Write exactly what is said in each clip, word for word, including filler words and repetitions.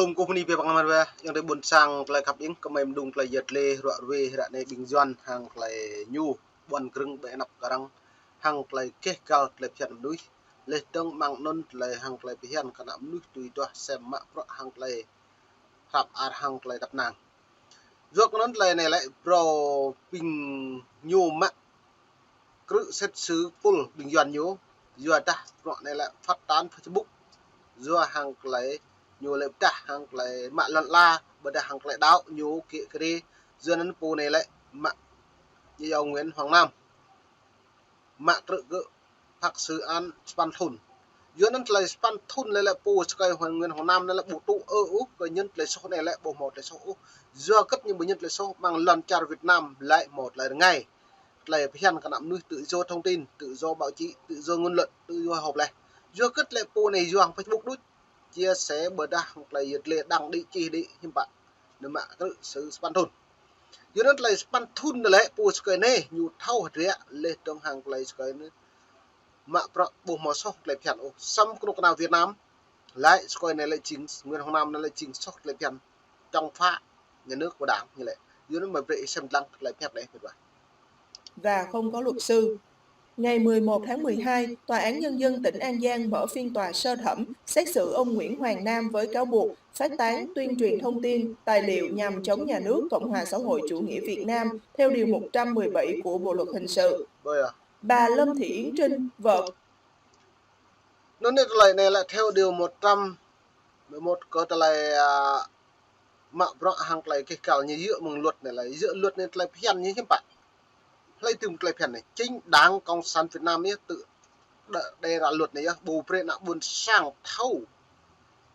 Tôm kơ mơni pia păng mơ̆n wa, yang tơi ƀôn sang tơlơi khăp ing, kơ mơi mơdung tơlơi yơh tơlơi ruă ruê ră anai ƀing Yuan hăng tơlơi ñu ƀuăn krưng ƀơi anăp kơ arăng, hăng tơlơi keh kal tơlơi phiăn mơnuih, leh dơ̆ng mơ̆ng anŭn tơlơi hăng tơlơi phiăn kơ ană mơnuih tui duah sem mă bruă hăng tơlơi hrăp ar hăng tơlơi tăp năng. Yua kơ anŭn tơlơi anai lĕ phrâo ƀing ñu mă krư̆ sĭt sư̆ pul ƀing Yuan ñu, yua dah bruă anai lĕ phát tán Facebook, yua hăng tơlơi ñu lĕ pơdah hăng tơlơi mă lŏn ala, pơdah hăng tơlơi đaŏ ñu kĕ kri, yua anŭn pô anai lĕ mă ñu yua Nguyễn Hoàng Nam. Mă krư̆ gơ̆ phak sư án sapăn thŭn. Yua anŭn tơlơi sapăn thŭn lĕ lĕ pô sơkơi Hoàng Nguyễn Hoàng Nam anai lĕ ƀu tŭ ư ôh kơ ñen tơlơi soh anai lĕ ƀu hmâo tơlơi soh ôh. Yua hơgĕt ñu ƀu ñen tơlơi soh mơ̆ng lŏn čar Việt Nam lĕ hmâo tơlơi rơngai. Tơlơi phiăn kơ ană mơnuih tự do thông tin, tự do báo chí, tự do ngôn luận, tự do họp leh. Yua hơgĕt lĕ pô anai yua hăng Facebook đôč. Chia sẻ pơdah hăng tơlơi yơh tơlơi đăng đĭ čih đĭ hiư̆m pă. Anai mă krư̆ sĭt sapăn thŭn. Yua anŭn tơlơi sapăn thŭn anai lĕ pô sơkơi anai ñu thâo hơdră leh dơ̆ng hăng tơlơi sơkơi anai mă bruă ƀu hmâo soh tơlơi phiăn ôh. Samơ̆ kơnuk kơna Việt Nam lĕ sơkơi anai lĕ jing Nguyễn Hoàng Nam anai lĕ jing soh tơlơi phiăn chống phá nhà nước của Đảng ñu lĕ. Yua anŭn mơi brơi ih sem lăng tơlơi phiăn anai mĕt wa. Và không có luật sư. Ngày mười một tháng mười hai, Tòa án Nhân dân tỉnh An Giang mở phiên tòa sơ thẩm xét xử ông Nguyễn Hoàng Nam với cáo buộc phát tán, tuyên truyền thông tin, tài liệu nhằm chống nhà nước Cộng hòa Xã hội Chủ nghĩa Việt Nam theo Điều một trăm mười bảy của Bộ Luật Hình sự. Ƀơi à? Bà Lâm Thị Yến Trinh, vợ Anŭn anai tơlơi anai lĕ theo điều một trăm mười một kơ tơlơi, a, mă bruă hăng tơlơi keh kal ñu djơ̆ mơ̆ng luật anai lĕ, djơ̆ luật anai tơlơi phiăn ñu hiư̆m pă. Hlơi tŭm tơlơi phiăn anai, chính Đảng Cộng sản Việt Nam yơh tự đ-, đề ra luật anai yơh, ƀu brơi ană ƀôn sang thâo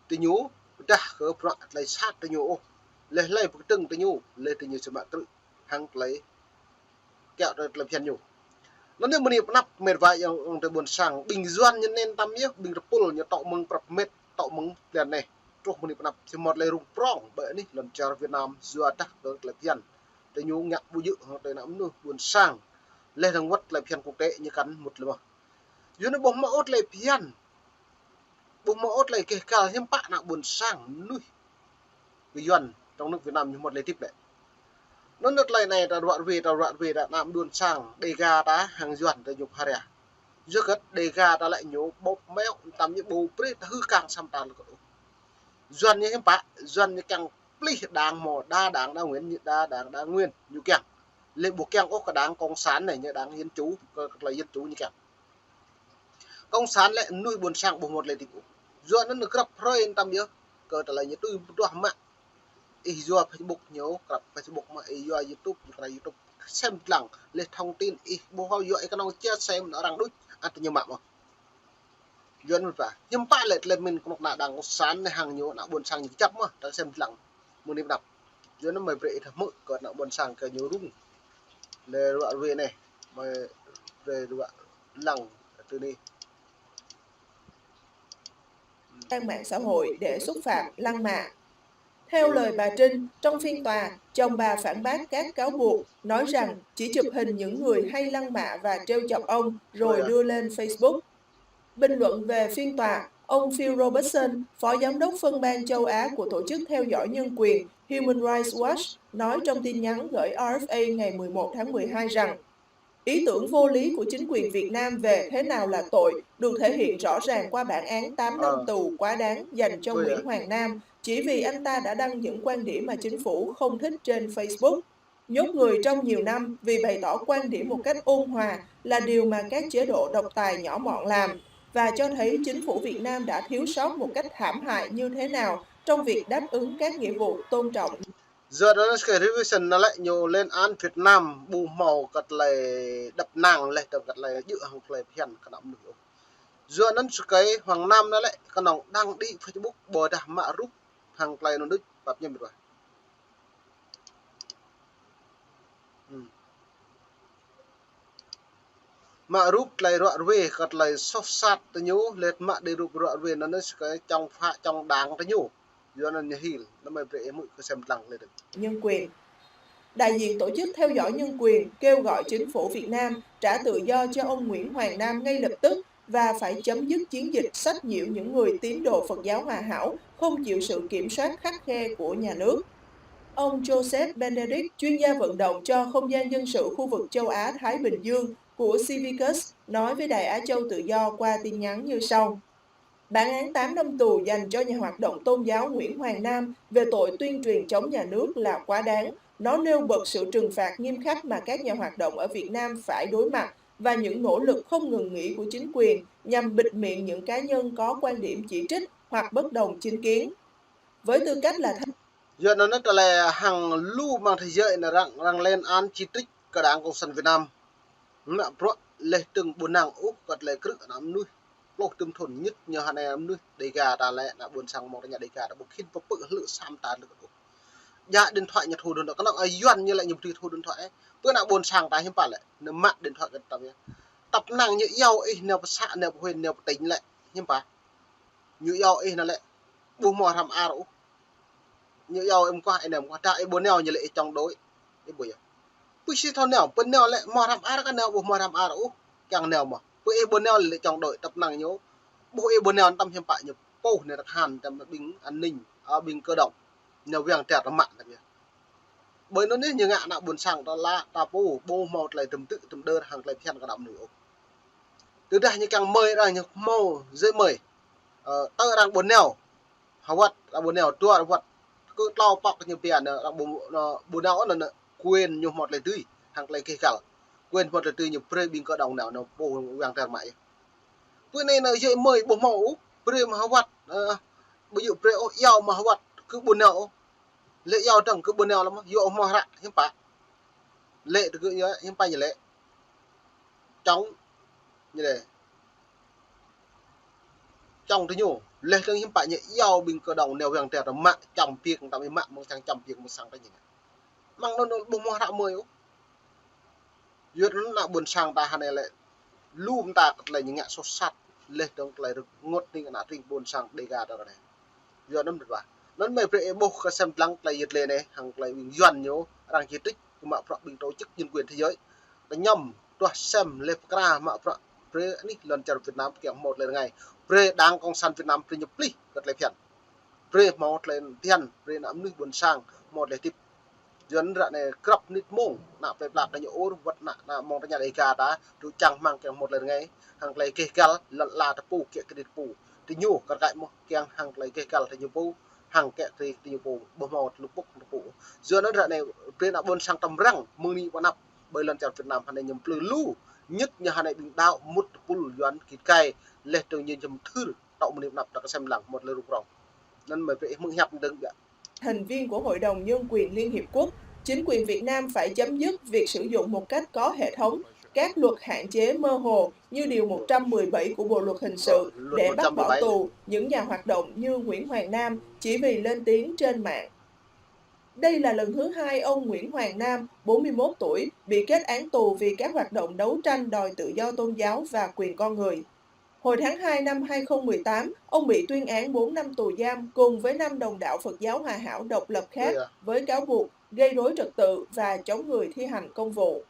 tơ ñu, pơdah kơ bruă tơlơi sat tơ ñu ôh. Leh hlơi pơkơdơ̆ng tơ ñu, leh tơ ñu či mă krư̆ hăng tơlơi kiaŏ tơlơi phiăn ñu. Anŭn anai mơni pơnăp mĕt wa yang, yang tơi ƀôn sang, ƀing Yuan ñu anŭn tăm yơh, ƀing tơpul ñu tŏ mơ̆ng prăp mĕt, tŏ mơ̆ng plian anai. Truh mơni pơnăp, či hmâo tơlơi rŭng prong ƀơi anih lŏn čar Việt Nam, yua dah kơ tơlơi phiăn. Tơ ñu ngă ƀu djơ̆ hăng tơlơi ană mơnuih ƀôn sang. Leh dơ̆ng wơ̆t tơlơi phiăn quốc tế ñu kăn mŭt lĕ mơh. Yua anŭn ƀu hmâo ôh tơlơi phiăn. Ƀu hmâo ôh tơlơi keh kal hiư̆m pă ană ƀôn sang mơnuih kơ Yuan trong nước Việt Nam ñu hmâo tơlơi hơdip lĕ. Anŭn anai tơlơi anai ta ruă ruê, ta ruă ruê, ta ană ƀôn sang Đêga ta hăng Yuan ta ñu pha rai. Yua hơgĕt Đêga ta lĕ ñu ƀôp meo, tăm ñu ƀu brơi ta hư̆ kang săm ta lĕ kơ ôh. Yuan ñu hiư̆m pă, Yuan ñu kiăng plih Đảng mơ̆ đa Đảng đa Nguyễn, ñu đa Đảng đa Nguyễn ñu kiăng. Lĕ ƀu kiăng ôh kơ Đảng Cộng sản anai, ñu Đảng Dân Chủ, kơ, kơ tơlơi Dân Chủ ñu kiăng. Cộng sản lĕ mơnuih ƀôn sang ƀu hmâo tơlơi hơdip ôh. Yua anŭn ñu grăp hrơi tăm yơh, kơ tơlơi ñu tui pơduah mă. Ih yua Facebook ñu, grăp Facebook mă, ih yua YouTube, grăp YouTube. Sem lăng, leh thông tin, ih ƀu hmâo yua ih kơnơ̆ng chia sẻ mơ̆ng arăng đôč, ăt ñu mă mơh. Yua anŭn pă, hiư̆m pă lĕ tơlơi mĭn kơnuk kơna Đảng Cộng sản anai hăng ñu ană ƀôn sang ñu kơjăp mơh, ta sem lăng. Mơni pơnăp. Yua anŭn mơi brơi ih thâo hmư̆ kơ ană ƀôn sang kơ ñu rŭng. Lĕ ruă ruê anai, mơi brơi ruă lăng tơ anai. Trang mạng xã hội để xúc phạm, lăng mạ. Theo lời bà Trinh, trong phiên tòa, chồng bà phản bác các cáo buộc, nói rằng chỉ chụp hình những người hay lăng mạ và trêu chọc ông rồi đưa lên Facebook. Bình luận về phiên tòa, ông Phil Robertson, phó giám đốc phân ban châu Á của tổ chức theo dõi nhân quyền Human Rights Watch, nói trong tin nhắn gửi R F A ngày mười một tháng mười hai rằng, ý tưởng vô lý của chính quyền Việt Nam về thế nào là tội được thể hiện rõ ràng qua bản án tám năm tù quá đáng dành cho Nguyễn Hoàng Nam chỉ vì anh ta đã đăng những quan điểm mà chính phủ không thích trên Facebook. Nhốt người trong nhiều năm vì bày tỏ quan điểm một cách ôn hòa là điều mà các chế độ độc tài nhỏ mọn làm và cho thấy chính phủ Việt Nam đã thiếu sót một cách thảm hại như thế nào trong việc đáp ứng các nghĩa vụ tôn trọng. Yua anŭn sơkơi Robertson anai lĕ ñu lên án Việt Nam ƀu hmâo kơ tơlơi đăp năng leh dơ̆ng kơ tơlơi djơ̆ hăng tơlơi phiăn kơ ană mơnuih ôh. Yua anŭn sơkơi Hoàng Nam anai lĕ kơnơ̆ng đăng đĭ Facebook ƀôdah mă rup hăng tơlơi anŭn đôč pap ñăm mĕt wa. Mă rup tơlơi ruă ruê, kơ tơlơi soh sat tơ ñu, lĕ mă đĭ rup ruă ruê anŭn sơkơi chống phá chống Đảng tơ ñu. Yua anŭn ñu hil, anŭn mơi brơi ih hmư̆ kơ sem lăng lĕ dơ̆ng. Nhân quyền. Đại diện tổ chức theo dõi nhân quyền kêu gọi chính phủ Việt Nam trả tự do cho ông Nguyễn Hoàng Nam ngay lập tức và phải chấm dứt chiến dịch sách nhiễu những người tín đồ Phật giáo Hòa Hảo không chịu sự kiểm soát khắt khe của nhà nước. Ông Joseph Benedict, chuyên gia vận động cho không gian dân sự khu vực châu Á-Thái Bình Dương của Civicus, nói với Đài Á Châu Tự Do qua tin nhắn như sau: Bản án tám năm tù dành cho nhà hoạt động tôn giáo Nguyễn Hoàng Nam về tội tuyên truyền chống nhà nước là quá đáng. Nó nêu bật sự trừng phạt nghiêm khắc mà các nhà hoạt động ở Việt Nam phải đối mặt và những nỗ lực không ngừng nghỉ của chính quyền nhằm bịt miệng những cá nhân có quan điểm chỉ trích hoặc bất đồng chính kiến. Với tư cách là thành Yua anŭn tơlơi hăng lu mơ̆ng thế giới anai arăng, arăng lên án chỉ trích kơ Đảng Cộng sản Việt Nam. Mă bruă leh tơ̆ng ƀu năng ôh kơ tơlơi krư̆ ană mơnuih. Pluh tơm thŭn ñit ñu hơnai mơnuih Đêga ta lĕ, ană ƀôn sang mơ̆ng tơña Đêga ta ƀu khĭn pơpư̆ hlư̆ sam ta lơ̆k ôh. Djă điện thoại ñu thu điện thoại, kơnơ̆ng ai Yuan ñu lĕ ñu ƀu dưi thu điện thoại ôh. Pơ ană ƀôn sang ta hiư̆m pă lĕ, ñu mă điện thoại kơ ta yơh. Tăp năng ñu iâu ih nao pơ să, nao pơ huyện, nao pơ tỉnh lĕ, hiư̆m pă. Ñu iâu ih anŭn lĕ, ƀu hmâo hrăm ar ôh. Ñu iâu ih mơguah, ih nao mơguah, ta ih ƀu nao ñu lĕ ih chống đối. Ih ƀu yơh. Pơ sĭt thâo nao, pơ nao lĕ hmâo hrăm ar kah nao ƀu hmâo hrăm ar ôh, kiăng nao mơ̆. Pơ ih ƀu nao lĕ chống đối, tăp năng ñu. Ƀuh ih ƀu nao tăm hiư̆m pă ñu pôh nao rơkhan tăm ƀing an ninh, a, ƀing cơ động. Nao wang tơr tơmă tăm yơh. Ƀơi anŭn yơh ñu ngă ană ƀôn sang ta lă, ta pô, ƀu hmâo tơlơi tơm tư̆, tơm đơr, hăng tơlơi phiăn kơ ană mơnuih ôh. Tơdah ñu kiăng mơi arăng ñu hmâo, dễ mơi. Ơ, tơ arăng ƀu nao. Hơwăt, arăng ƀu nao, dua hơwăt. Kơ tlâo pŏk ñu pia anŭn, arăng ƀu, anŭn, ƀu nao anŭn, anŭn, quyền ñu hmâo tơlơi dưi, hăng tơlơi keh găl. Quyền hmâo tơlơi dưi ñu brơi ƀing cơ động nao, anŭn pô wang tơr mă yơh. Pơ anai anŭn dễ mơi ƀu hmâo ôh, brơi mă hơwăt, ơ, ƀu djơ̆ brơi ôh, iâu mă hơwăt, kơ ƀu nao ôh. Lĕ iâu dơ̆ng kơ ƀu nao lăm, yua ƀu hmâo hră, hiư̆m pă. Lĕ tơgŭ ñu, hiư̆m pă ñu lĕ. Chống, ñu lĕ. Chống tơ ñu, leh tơ̆ng hiư̆m pă ñu iâu ƀing cơ động nao wang tơr tơmă, chống biêk tăm ih mă, mơ̆ng sang chống biêk mơ̆ng sang tơ ñu. Mơ̆ng anŭn ƀu hmâo hră mơi ôh. Yua anŭn ană ƀôn sang ta hơnai lĕ, lu mơta kơ tơlơi ñu ngă soh sat, leh tơ̆ng tơlơi rơngot hning ană tring ƀôn sang Đêga ta anai. Yua anŭn mơ̆n ƀă. Anŭn mơi brơi ih ƀuh kơ sem lăng tơlơi yơh tơlơi anai, hăng tơlơi ƀing Yuan ñu, arăng chỉ trích, kơ mă bruă ƀing tổ chức nhân quyền thế giới. Kơ ñu, tuah sem leh pơkra mă bruă, brơi anih lŏn čar Việt Nam kiăng hmâo tơlơi rơngai. Brơi Đảng Cộng sản Việt Nam brơi ñu plih kơ tơlơi phiăn. Brơi hmâo tơlơi phiăn, brơi ană mơnuih ƀôn sang, hmâo tơlơi tip. Yua anŭn ră anai krăp nit mông, ană plơi pla kơ ñu ur, wơ̆t ană, ană mơ̆ng tơña Đêga ta, tŭ čang hmang kiăng hmâo tơlơi rơngai, hăng tơlơi keh găl, lŏn ala ta pô, kiăng kơdit pô. Tơ ñu, kar kaĭ mơ̆, kiăng hăng tơlơi keh găl tơ ñu pô, hăng kiăng kơdit tơ ñu pô, ƀu hmâo tơlơi pŭk tơ pô. Yua anŭn ră anai, brơi ană ƀôn sang tăm răng, mơ̆ng anai pơ anăp, ƀơi lŏn čar Việt Nam hơnai ñu plư lu, ñit ñu hơnai ƀing đaŏ mŭt tơpul Yuan kĭt kai, leh tơ̆ng ñu jăm thưr, tŏ mơ̆ng anai pơ anăp ta kơ sem lăng, hmâo tơlơi rŭng rŏng. Anŭn mơi brơi ih hmư̆ hiăp dơ̆ng biă. Thành viên của Hội đồng Nhân quyền Liên Hiệp Quốc, chính quyền Việt Nam phải chấm dứt việc sử dụng một cách có hệ thống các luật hạn chế mơ hồ như Điều một trăm mười bảy của Bộ Luật Hình sự để bắt bỏ tù những nhà hoạt động như Nguyễn Hoàng Nam chỉ vì lên tiếng trên mạng. Đây là lần thứ hai ông Nguyễn Hoàng Nam, bốn mươi mốt tuổi, bị kết án tù vì các hoạt động đấu tranh đòi tự do tôn giáo và quyền con người. Hồi tháng hai năm hai không mười tám, ông bị tuyên án bốn năm tù giam cùng với năm đồng đạo Phật giáo Hòa Hảo độc lập khác với cáo buộc gây rối trật tự và chống người thi hành công vụ.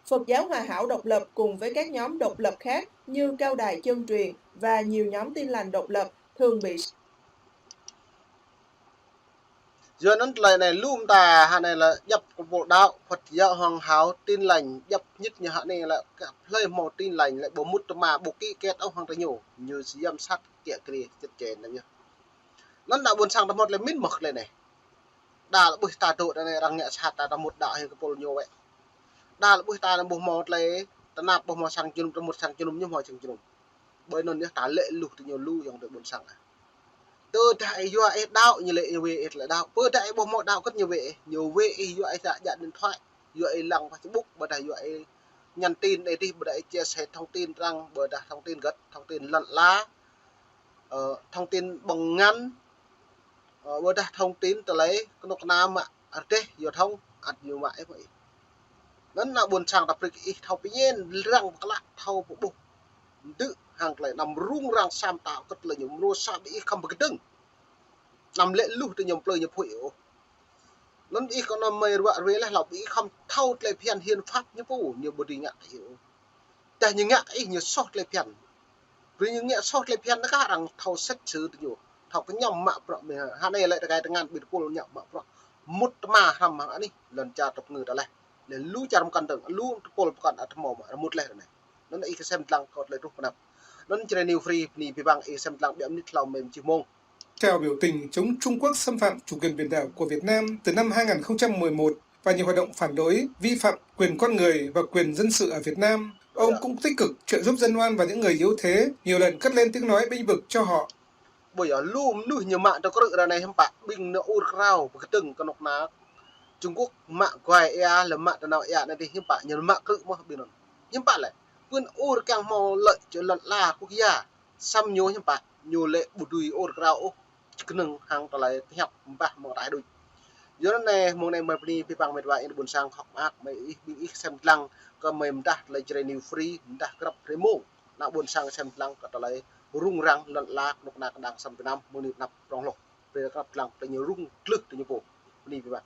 Phật giáo Hòa Hảo độc lập cùng với các nhóm độc lập khác như Cao Đài Chân Truyền và nhiều nhóm Tin Lành độc lập thường bị Yua anŭn tơlơi anai lu mơta hơnai lĕ djăp kơ pô đaŏ, Phật giáo Hòa Hảo, Tin Lành, djăp ñit ñu hơnai lĕ kơ hlơi hmâo Tin Lành lĕ ƀu mŭt tơma ƀu ký kết ôh hăng tơ ñu, ñu giám sát kiăng kri čĕt čĕn tơ ñu. Anŭn ană ƀôn sang ta hmâo tơlơi min mơ̆ tơlơi anai. Đa lĕ ƀuh ta dŏ tơ anai arăng ngă sat ta, ta mŭt đaŏ hĭ kơ pô ñu wơ̆t. Đa lĕ ƀuh ta anai ƀu hmâo tơlơi tơnap, ƀu hmâo sang jơnum, ta mŭt sang jơnum, ñu hmâo sang jơnum. Ƀơi anŭn yơh ta lĕ luh tơ ñu lu yŏng tơ ƀôn sang ah. Tơdah ih yua ih đaŏ ñu lĕ ih wê ih tơlơi đaŏ. Ƀôdah ih ƀu hmâo đaŏ kơt ñu wê ih. Ñu wê ih yua ih djă điện thoại, yua ih lăng Facebook, ƀôdah yua ih nhắn tin đe dih, ƀôdah ih chia sẻ thông tin arăng, ƀôdah thông tin gĕt, thông tin lŏn ala, ơ, thông tin ƀơ̆ng ngăn, ơ, ƀôdah thông tin tơlơi kơnuk kơna mă rơdêh yua thông ăt ñu mă ih mă ih. Anŭn ană ƀôn sang ta brơi kơ ih thâo pơñen, răng pơklă thâo pơƀuh. Mơdư̆ hăng tơlơi anăm rŭng răng sam ta kơt tơlơi ñu mrô sa ƀing ih khŏm pơkơdơ̆ng. Anăm lĕ luh tơ ñu plư ñu phui ôh. Anŭn ih kơ anăm mơi ruă ruê leh hlâo ƀing ih khŏm thâo tơlơi phiăn hiến pháp ñu pô, ñu ƀu dưi ngă kơ ih ôh. Tơdah ñu ngă kơ ih ñu soh tơlơi phiăn. Brơi ñu ngă soh tơlơi phiăn anŭn kah arăng thâo sĕt sư̆ tơ ñu. Thâo kơ ñăm mă bruă mơ̆ hă. Hă anai lĕ tơkai tơngan ƀing tơpul ñăm mă bruă. Mŭt tơma hrăm hăng anih lŏn čar tơpơngư ta leh. Lĕ lu čar mơkăn dơ̆ng, lu tơpul pơkŏn ăt hmâo mă rơmut leh ră anai. Anŭn ih kơsem tơlang kơ tơlơi truh pơnăp. Anŭn Jrai New Free bơni abih bang ih kơsem tơlang biă mơnit hlâo mơ̆ng či mông. Chào biểu tình chống Trung Quốc xâm phạm chủ quyền biển đảo của Việt Nam từ năm hai nghìn không trăm mười một và nhiều hoạt động phản đối, vi phạm quyền con người và quyền dân sự ở Việt Nam. Ông cũng tích cực trợ giúp Dân Oan và những người yếu thế, nhiều lần cất lên tiếng nói bênh vực cho họ. Ƀơi yơh lu mơnuih ñu mă tơkrư̆ ră anai hiư̆m pă ƀing ñu ur krao pơkơdơ̆ng kơnuk kơna Trung Quốc mă guai ia lĕ mă tơnao ia anai dih hiư̆m pă ñu mă krư̆ mơ̆ ƀing anŭn. Hiư̆m pă lĕ. Pơ̆n ur kiăng hmâo lợi cho lŏn ala quốc gia. Samơ̆ ñu hiư̆m pă, ñu lĕ ƀu dưi ur krao ôh, kơnơ̆ng hăng tơlơi pơhiăp ƀah mơ̆ng ataih đôč. Yua anŭn anai, mông anai mơi bơni abih bang met wa ƀôn sang hơ̆k mơak, mơi ih ƀing ih kơsem tơlang kơ mơi mơdah tơlơi Jrai New Free, mơdah grăp hrơi mông. Ană ƀôn sang kơsem tơlang kơ tơlơi rŭng răng lŏn ala kơnuk kơna kơđang săm Việt Nam, mơ̆ng anai pơnăp prong hloh. Brơi kơsem tơlang tơlơi ñu rŭng tlưh tơ ñu pô. Bơni abih bang.